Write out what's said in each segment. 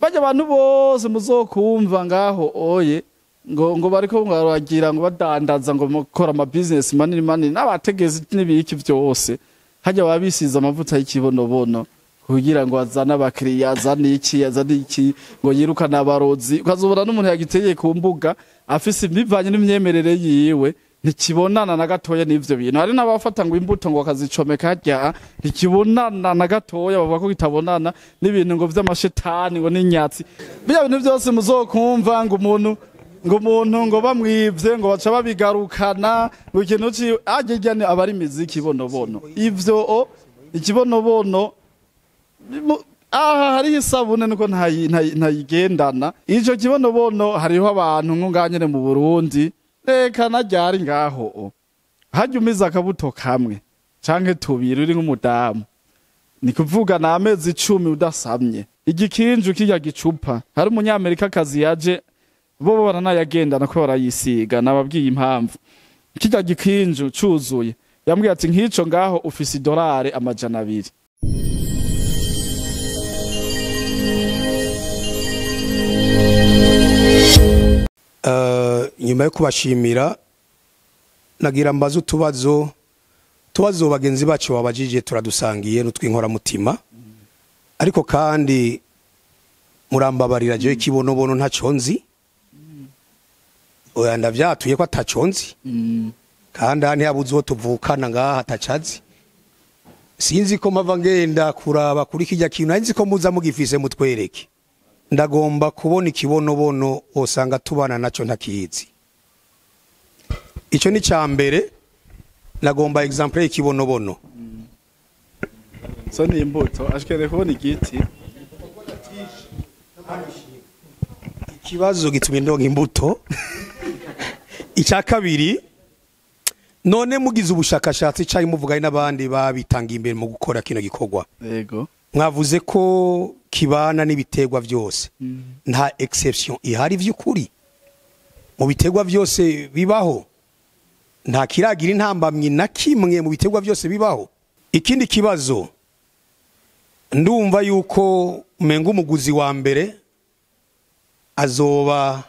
Bajya abantu bose muzokumva ngaho oye ngo bariko baragira ngo badandaza, ngo mukora ama business manini manini n'abategezi n'ibiki byose, hajya babisiza amavuta y'ikibonobono kugira ngo azane abakiriya, azane iki, azane iki, ngo yirukane abarozi. Ukazobona n'umuntu yagiteye ku mbuga afise bivanye n'imyemerere yiwe, ntikibonana na gatoya n'ivyo bintu. Hari n'abafata ngo imbuto ngo bakazicomeka harya, ntikibonana na gatoya, bavuga ko kitabonana n'ibintu ngo vy'amashetani ngo n'inyatsi. Biriya bintu byose muzokumva ngo umuntu ngo bamwivye ngo baca babigarukana, ngo ikintu ciwe ajya ni aba ari imiziki ibonobono. Ivyo o ikibonobono aha hariho isabune nuko ntayigendana ico kibonobono. Hariho abantu nko nganyene mu Burundi, reka naryari ngaho o harya umize akabuto kamwe canke tubiri uri nk'umudamu, ni kuvuga ni amezi 10 udasamye. Igikinju kirya gicupa, hari umunyamerika kazi yaje, bo baranayagendana ko barayisiga, nababwiye impamvu. Kirya gikinju cuzuye, yambwiye ati nk'ico ngaho ufise idolari 200. Nyuma yo kubashimira, nagira mbaze utubazo. Tubazo bagenzi bacu babajije turadusangiye n'utwinkoramutima, ariko kandi murambabarira, jewe kibonobono ntaco nzi. Oya, ndavyatuye ko ataco nzi, kandi aha ntiyabuze uwo tuvukana ngaha atacazi. Sinzi ko mpava ngenda kuraba kuri kirya kintu, nari nzi ko muza mugifise mutwereke. Ndagomba kubona ikibonobono, wosanga tubana naco ntakizi. Ico ni ca mbere, nagomba exemple y'ikibonobono. So ni imbuto ashikere kubona igiti. Ikibazo gitumye ndonka imbuto. Icya kabiri, none mugize ubushakashatsi cyangwa muvuganye n'abandi babitangiye imbere mu gukora kino gikorwa, mwavuze ko kibana n'ibiterwa byose, nta exception ihari vy'ukuri mu biterwa byose bibaho? Nta kiragira intambamyi na kimwe mu biterwa byose bibaho? Ikindi kibazo, ndumva yuko umenga umuguzi wa mbere azoba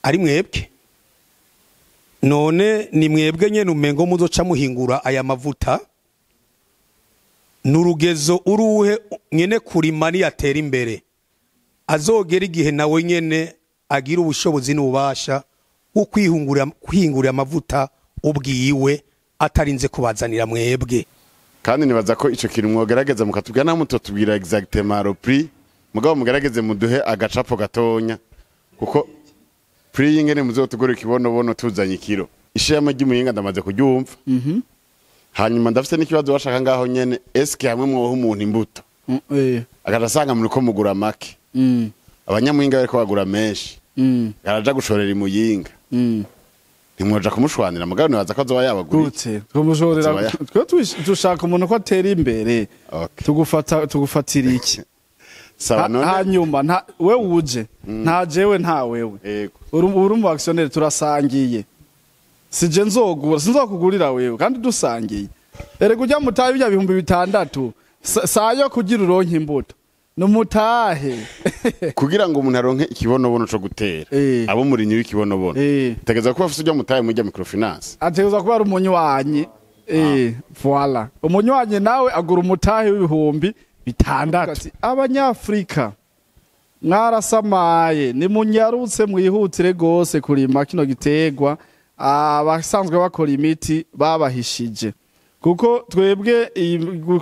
ari mwebwe. None ni mwebwe nyene umengo muzoca muhingura aya mavuta? Nurugezo uruhe nyene kurima niyatera imbere azogera igihe nawe nyene agira ubushobozi n'ububasha bwo kwihingurira amavuta ubwiwe atarinze kubazanira mwebwe? Kandi nibaza ko ico kintu mwogerageza mukatubwira, namwe mutotubwira exactement le prix, mugabo mugerageze muduhe agacapo gatonya, kuko prix y'ingene muzotugura ikibonobono tuzanye ikiro. Ishema ry'umuyinga ndamaze kuryumva. Hanyuma ndafise n'ikibazo bashaka ngaho nyene: eske hamwe mwoha umuntu imbuto agaca muriko mugura make, abanyamuyinga bariko bagura menshi, araja gushorera imuyinga, ntimwoja kumushwanira? Mugabo nibaza ko azoba yabaguriye. Gute tumushorera? Twe dushaka umuntu ko atera imbere. Tugufata tugufatira iki? Sawa. None Hanyuma nta we uje, nta jewe, nta wewe. Uri umu actionnaire, turasangiye. Sije nzogura, sinzokugurira wewe kandi dusangiye. Erega ujya mutahe bijya 6000 sayo kugira uronke imbuto numutahe. Kugira ngo umuntu aronke ikibonobono co gutera, abo murinyi w'ikibonobono, tegeza kuba afise ujya mutahe mujya microfinance. Ategerezwa kuba ari umunywanyi. Voilà, umunywanyi nawe agura umutahe w'6000. Abanyafrika mwarasamaye, nimunyarutse mwihutire gose kurima kino giterwa. Abasanzwe bakora imiti babahishije, kuko twebwe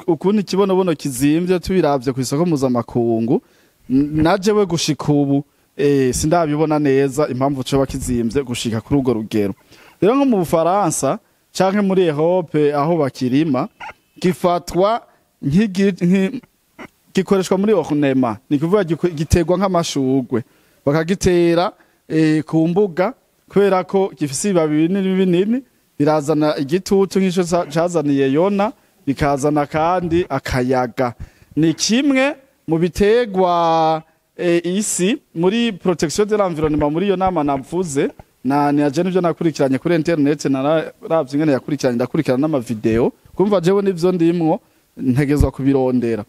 ukuntu ikibonobono kizimvye tubiravye ku isoko mpuzamakungu, naje we gushika ubu sindabibona neza impamvu coba kizimvye gushika kuri urwo rugero. Rero nko mu Bufaransa canke muri Europe aho bakirima, gifatwa gikoreshwa muri ornement, ni kuvuga giterwa nk'amashurwe, bakagitera ku mbuga kubera ko gifise ibibabi binini binini birazana igitutu nk'ico cazaniye Yona, bikazana kandi akayaga. Ni kimwe mu biterwa isi muri protection de l'environnement. Muri iyo nama navuze na ni aje nivyo nakurikiranye kuri internet, nararavye ingene yakurikiranye, ndakurikirana n'amavideo, kumva jewe nivyo ndimwo ntegezwa kubirondera.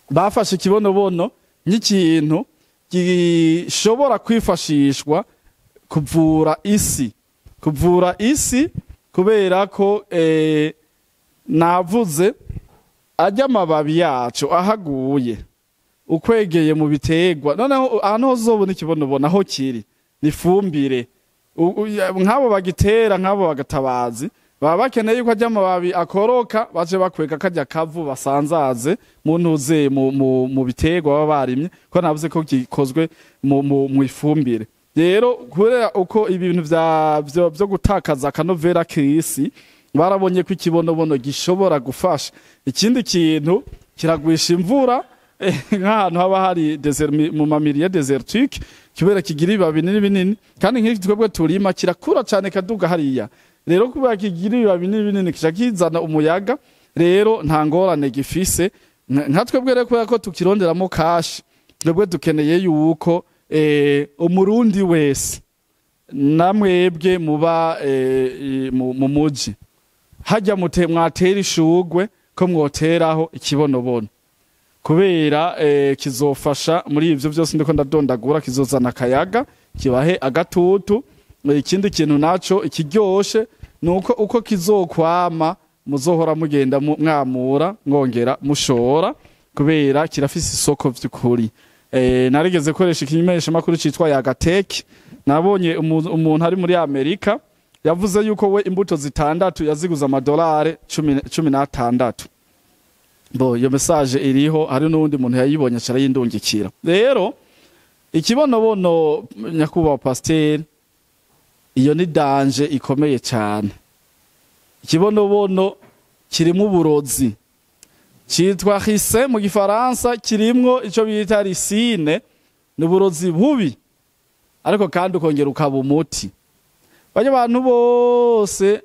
Bafashe ikibonobono nk'ikintu gishobora kwifashishwa kuvura isi, kuvura isi, kubera ko navuze ajya amababi yacu ahaguye ukwegeye mu biterwa. Noneho ahantu hose uzobona ikibonobono aho kiri ni ifumbire. Nk'abo bagitera, nk'abo bagatabazi, baba bakeneye yuko ajya amababi akoroka, bace bakwega kajya kavu basanzaze mu ntuze mu biterwa baba barimye, ko navuze ko gikozwe mu ifumbire. Rero kubera uko ibintu vyo gutakaza akanovera k'isi, barabonye ko ikibonobono gishobora gufasha. Ikindi kintu, kiragwisha imvura nk'ahantu haba hari desert, mu ma milieux désertiques, kubera kigira ibibabi binini binini. Kandi nk'iki twebwe turima kirakura cane kaduga hariya. Rero kubera kigira ibibabi binini binini, kica kizana umuyaga, rero nta ngorane gifise. Nka twebwe rero, kubera ko tukironderamo cash, twebwe dukeneye yuko umurundi wese, namwebwe muba mu muji, hajya mute mwatera ishugwe ko mwoteraho ikibonobono, kubera kizofasha muri ivyo vyose ndiko ndadondagura. Kizozana akayaga, kibahe agatutu. Ikindi kintu naco ikiryoshe nuko uko kizokwama muzohora mugenda mwamura, mwongera mushora, kubera kirafise isoko vy'ukuri. Narigeze koresha ikimenyesha makuru citwa Yagateki. Nabonye umuntu ari muri Amerika yavuze yuko we imbuto zitandatu yaziguze amadolari 16. Bo iyo message iriho, hari n'uwundi muntu yayibonye acara yindungikira. Rero ikibonobono, nyakubahwa pasiteri, iyo ni danger ikomeye cyane. Ikibonobono kirimo uburozi citwa ricin mu gifaransa, kirimwo ico bita ricine. Ni uburozi bubi, ariko kandi ukongera ukaba umuti. Bajya abantu bose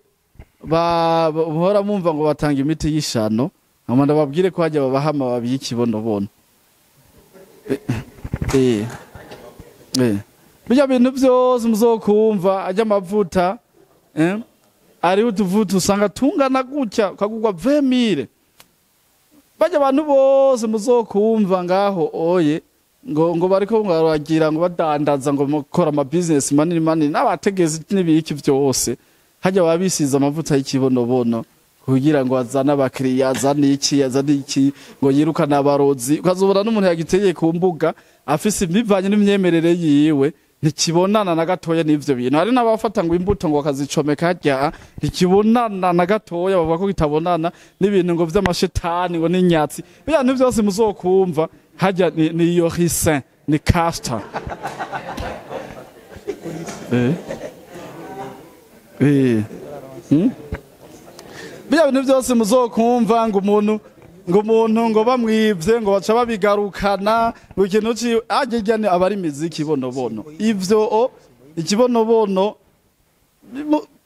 bahora mumva ngo batanga imiti y'ishano, nkama ndababwire ko hajya babaha amababi y'ikibonobono. Bijya bintu byose muzokumva ajya amavuta, ariho utuvuta usanga tungana gutya ukagurwa 20 000. Bajya abantu bose muzokumva ngaho oye ngo bariko baragira ngo badandaza, ngo mukora ama business manini manini n'abategezi n'ibiki byose, hajya babisize amavuta y'ikibonobono kugira ngo azane abakiriya, azane iki, azane iki, ngo yirukane abarozi. Ukazobona n'umuntu yagiteye ku mbuga afise imivanye n'imyemerere yiwe, ntikibonana na gatoya n'ivyo bintu. Hari n'abafata ngo imbuto ngo bakazicomeka harya, ntikibonana na gatoya. Bavuga ko kitabonana n'ibintu ngo vy'amashetani, ngo n'inyatsi. Biriya bintu vyose muzokumva harya ni iyo ricin, ni castor. Biriya bintu byose muzokumva ngo umuntu ngo bamwivye ngo baca babigarukana, ngo ikintu ciwe ajya ni aba ari imiziki ibonobono. Ivyo o ikibonobono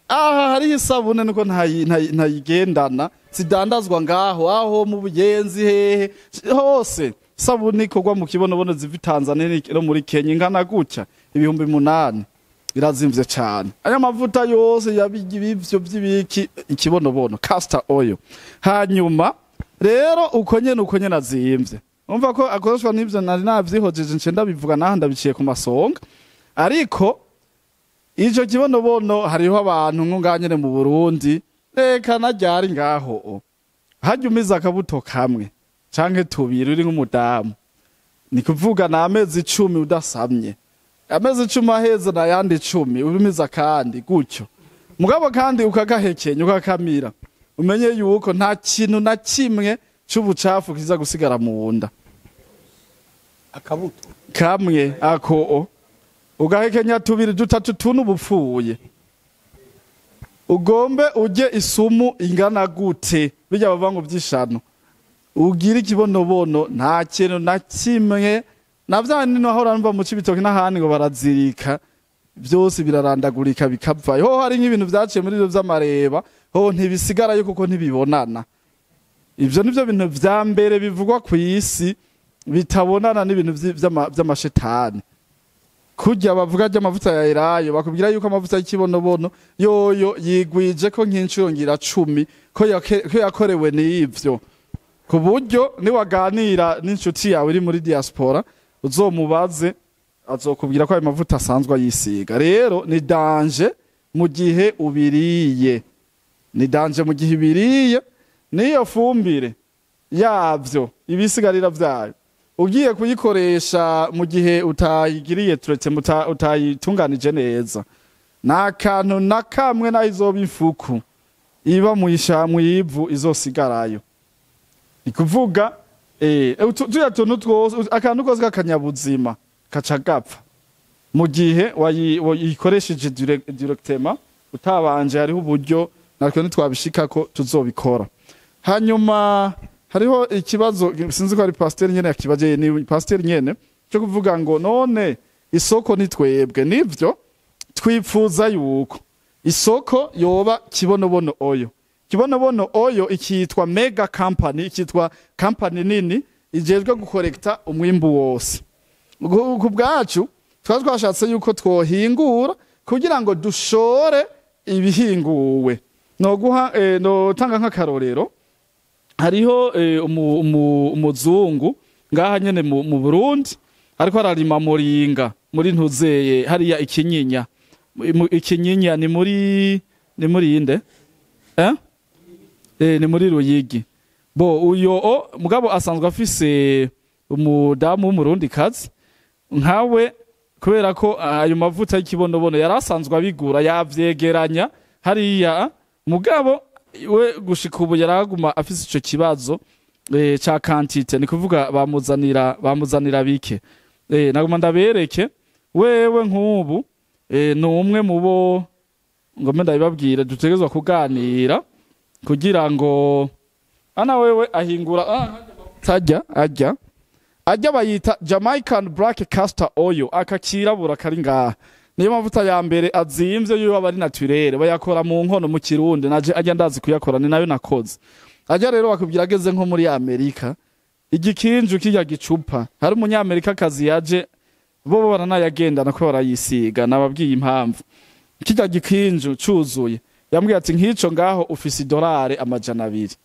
aha hariho isabune nuko ntayigendana, zidandazwa ngaho aho mu Bugenzi hehe hose. Isabune ikorwa mu kibonobono ziva i Tanzania no muri Kenya, ingana gutya, 8000, irazimvye cane. Aya mavuta yose yabivyo vy'ibiki, ikibonobono, castor oil. Hanyuma rero uko nyene azimvye, umva ko akoreshwa n'ivyo nari navyihojeje, nce ndabivuga naha, ndabiciye ku masonga. Ariko ico kibonobono, hariho abantu nko nyene mu Burundi, reka naryari ngaho o harya umize akabuto kamwe canke tubiri uri nk'umudamu, ni kuvuga na amezi 10 udasamye. Amezi 10 aheze, n'ayandi 10 ubimiza kandi gutyo. Mugabo kandi ukagahekenya, ukakamira, umenye yuko nta kintu na kimwe c'ubucafu kiza gusigara mu nda. Akabuto? Kamwe ako o ugahekenya tubiri, dutatu, tune ubupfuye. Ugombe ujye isumu ingana gute, bijya bava ngo by'ishano, ugira ikibonobono, nta kintu na kimwe na vya nino ahora numva mu Cibitoke n'ahandi ngo barazirika, byose birarandagurika bikavayo. Ho hari nk'ibintu vyaciye muri ivyo vy'amareba, ho ntibisigarayo kuko ntibibonana. Ivyo nivyo bintu vya mbere bivugwa ku isi bitabonana n'ibintu vy'amashetani. Kurya bavuga ry'amavuta ya elayo, bakubwira yuko amavuta y'ikibonobono yoyo yigwije ko nk'incuro ngira 10 ko yakorewe n'ivyo, ku buryo niwaganira n'inshuti yawe iri muri diaspora. Uzomubaze, azokubwira ko ayo mavuta asanzwe ayisiga. Rero ni danger mu gihe ubiriye, ni danger mu gihe ubiriye. N'iyo fumbire yavyo, ibisigarira vyayo, ugiye kuyikoresha mu gihe utayigiriye traitement, utayitunganije neza, nta kantu na kamwe naho izoba ifuku iba mw'ivu izosigarayo. Ni kuvuga tuya tuntu twose, akantu kose k'akanyabuzima kaca gapfa mu gihe wayikoresheje directement utabanje. Hariho uburyo natwe ntitwabishikako, tuzobikora. Hanyuma hariho ikibazo, sinzi ko ari pasiteri nyene yakibaje, ni pasiteri nyene, cyo kuvuga ngo none isoko ni twebwe. Nivyo, twipfuza yuko isoko yoba Kibonobono Oil. Kibonobono Oil ikitwa mega company, ikitwa company nini ijejwe gukorekta umwimbu wose. Ku bwacu twari twashatse yuko twohingura kugira ngo dushore ibihinguwe. Noguha notanga nk'akarorero: hariho umuzungu ngaha nyene mu Burundi ariko ararima moringa muri ntuzeye hariya Ikinyinya. Ikinyinya ni muri inde, ni muri Ruyigi. Bo uyo mugabo asanzwe afise umudamu w'Umurundi kazi nkawe, kubera ko ayo mavuta y'ikibonobono yari asanzwe abigura, yavyegeranya hariya. Mugabo we gushika ubu yaraguma afise ico kibazo ca quantité, ni kuvuga bamuzanira bike. Naguma ndabereke wewe nk'ubu, ni umwe mu bo ngome ndabibabwira dutegerezwa kuganira kugira ngo ana wewe ahingura tajya ajya bayita Jamaican Black Castor Oil. Aka kirabura kari ngaha niyo mavuta ya mbere azimvye yo aba ari naturel, bayakora mu nkono mu Kirundi. Naje ajya ndazi kuyakora, ni nayo nakoze. Ajya rero bakubwira ageze nko muri Amerika, igikinju kijya gicupa, hari Umunyamerika kazi yaje, bo baranayagendana ko barayisiga. Nababwiye impamvu kijya gikinju cuzuye, yambwiye ati nk'ico ngaho ufise idolari 200.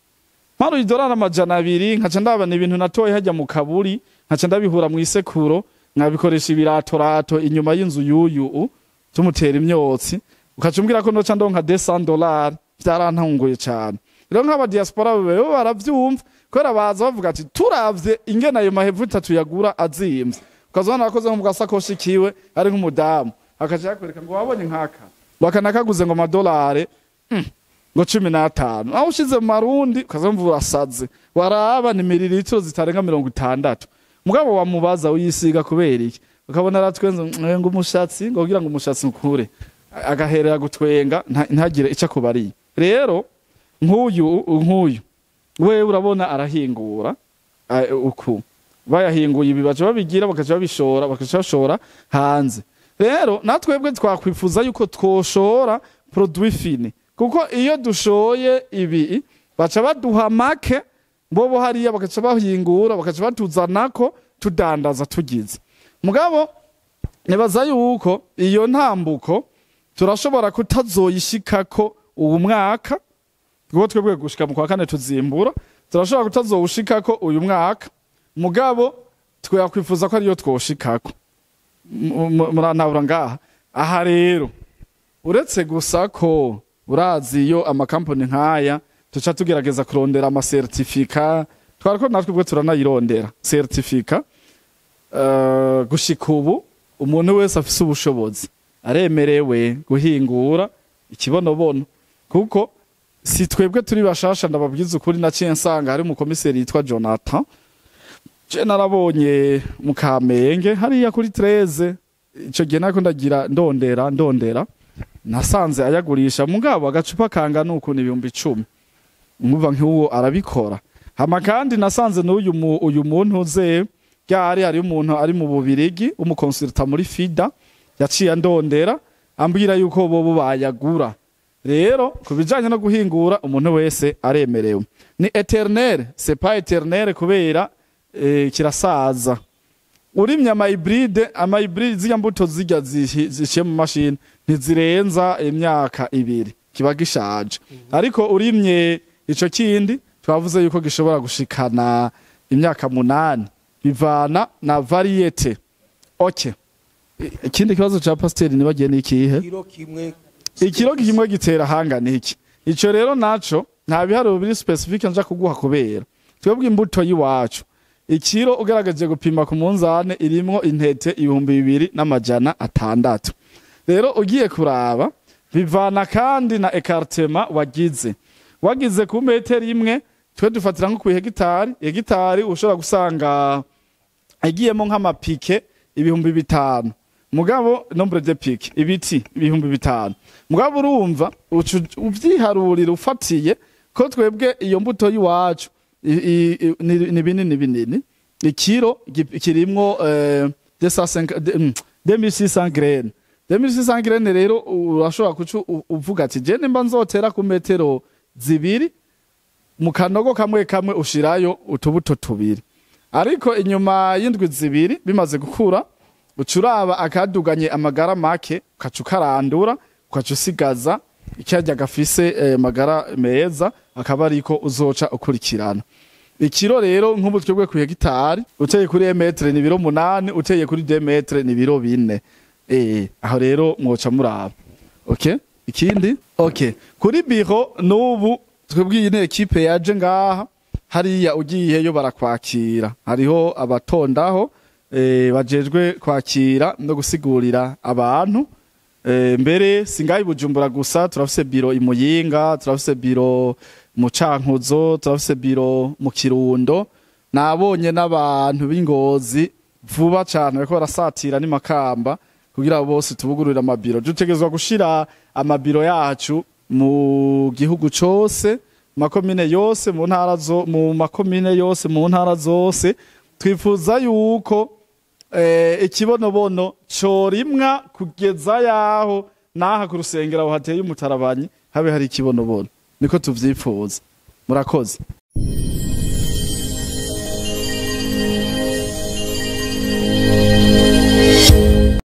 Mpano idolari 200, nkaca ndabana ibintu natoye hajya mu kaburi, nkaca ndabihura mu isekuro, nkabikoresha ibiratorato inyuma y'inzu yuyu tumutera imyotsi, ukaca umbwira ko noca ndonka $200. Byarantunguye cyane. Rero nk'aba diaspora bo baravyumva, kubera baza bavuga ati turavye ingene ayo mahevuta tuyagura azimvye. Ukazabona akoze nko mu gasakoshi kiwe, ari nk'umudamu, akaca yakwereka ngo wabonye nkaka bakanakaguze ngo amadolari ngo 15, aho ushize mu Marundi ukazamva urasaze. Waraba ni mililitiro zitarenga 60. Mugabo wamubaza uyisiga kubera iki, ukabona aratwenze ngo umushatsi, ngo kugira ngo umushatsi ukure, agaherera gutwenga, ntagire icyo akubariye. Rero nk'uyu we urabona arahingura uku bayahinguye ibi, baca babigira, bakaca babishora, bakaca bashora hanze. Rero natwebwe twakwifuza yuko twoshora produit fini, kuko iyo dushoye ibi baca baduha make, bobo hariya bakaca bahingura, bakaca batuzanako tudandaza tugize. Mugabo nibaza yuko iyo ntambuko turashobora kutazoyishikako uwu mwaka, kuko twebwe gushika mu kwa kane tuzimbura. Turashobora kutazowushikako uyu mwaka, mugabo twakwifuza ko ariyo twoshikako. Murantabura ngaha. Aha rero uretse gusa ko urazi iyo amakampani nk'aya tuca tugerageza kurondera ama certificat, twariko natwe ubwo turanayirondera certificat. Gushika ubu umuntu wese afise ubushobozi aremerewe guhingura ikibonobono, kuko si twebwe turi bashasha. Ndababwiza ukuri, naciye nsanga hari umukomiseri yitwa Jonathan, je narabonye mu Kamenge hariya kuri 13. Ico gihe nako ndagira ndondera, nasanze ayagurisha, mugabo agacupa kangana uku ni 10,000. Nkuva nk'uwo arabikora. Hama kandi nasanze n'uyu uyu muntu uze ryari, hari umuntu ari mu Bubirigi, umu consultant muri FIDA, yaciye andondera ambwira yuko bobo bayagura. Rero ku bijanye no guhingura, umuntu wese aremerewe. Ni éternel, c'est pas éternel, kubera kirasaza. Urimye ama hybride, ama hybride zirya mbuto zirya ziciye mu mashini, ntizirenza imyaka 2 kiba gishaje. Ariko urimye ico kindi twavuze yuko gishobora gushikana imyaka 8. Bivana na variété. Okay, ikindi kibazo ca pasiteri nibagiye ni ikihe? Kiro kimwe. Ikiro kimwe gitera hangana iki? Ico rero naco nta biharuro biri spécifique nja kuguha, kubera twebwe imbuto y'iwacu, ikiro ugerageje gupima ku munzane, irimwo intete 2600. Rero ugiye kuraba, bivana kandi na écartement wagize ku metero imwe. Twe dufatira nko ku hegitari. Hegitari ushobora gusanga igiyemo nk'ama piquets 5000, mugabo nombre de piquets, ibiti 5000, mugabo urumva ucu uvyiharurira ufatiye ko twebwe iyo mbuto y'iwacu ni binini binini. Ikiro kirimwo 2600 graines. 2600 graines rero urashobora kuca uvuga ati: "Je nimba nzotera ku metero 2, mu kanogo kamwe kamwe ushirayo utubuto tubiri." Ariko inyuma y'indwi 2 bimaze gukura, uca uraba akaduganye amagara make, ukaca ukarandura, ukaca usigaza icyarya gafise magara meza, akaba ariko uzoca ukurikirana. Ikiro rero nk'ubu twebwe ku hegitari, uteye kuri mètre ni ibiro 8, uteye kuri 2 mètres ni ibiro 4. Aho rero mwoca muraba. Okay, ikindi, okay, kuri biro n'ubu twebwe iyi ni équipe yaje ngaha. Hariya ugiyeyo barakwakira, hariho abatondaho bajejwe kwakira no gusigurira abantu. Mbere singayi Bujumbura gusa, turafise biro i Muyinga, turafise biro mu Cankuzo, turafise biro mu Kirundo. Nabonye n'abantu b'Ingozi vuba cane bariko barasatira ni Makamba, kugira bose tubugururire amabiro. Dutegerezwa gushira amabiro yacu mu gihugu cose, makomine yose, mu ntara zo mu makomine yose, mu ntara zose. Twifuza yuko ikibonobono corimwa kugeza yaho naha ku rusengero aho hateye umutarabanyi habe hari ikibonobono. Niko tuvyifuza. Murakoze.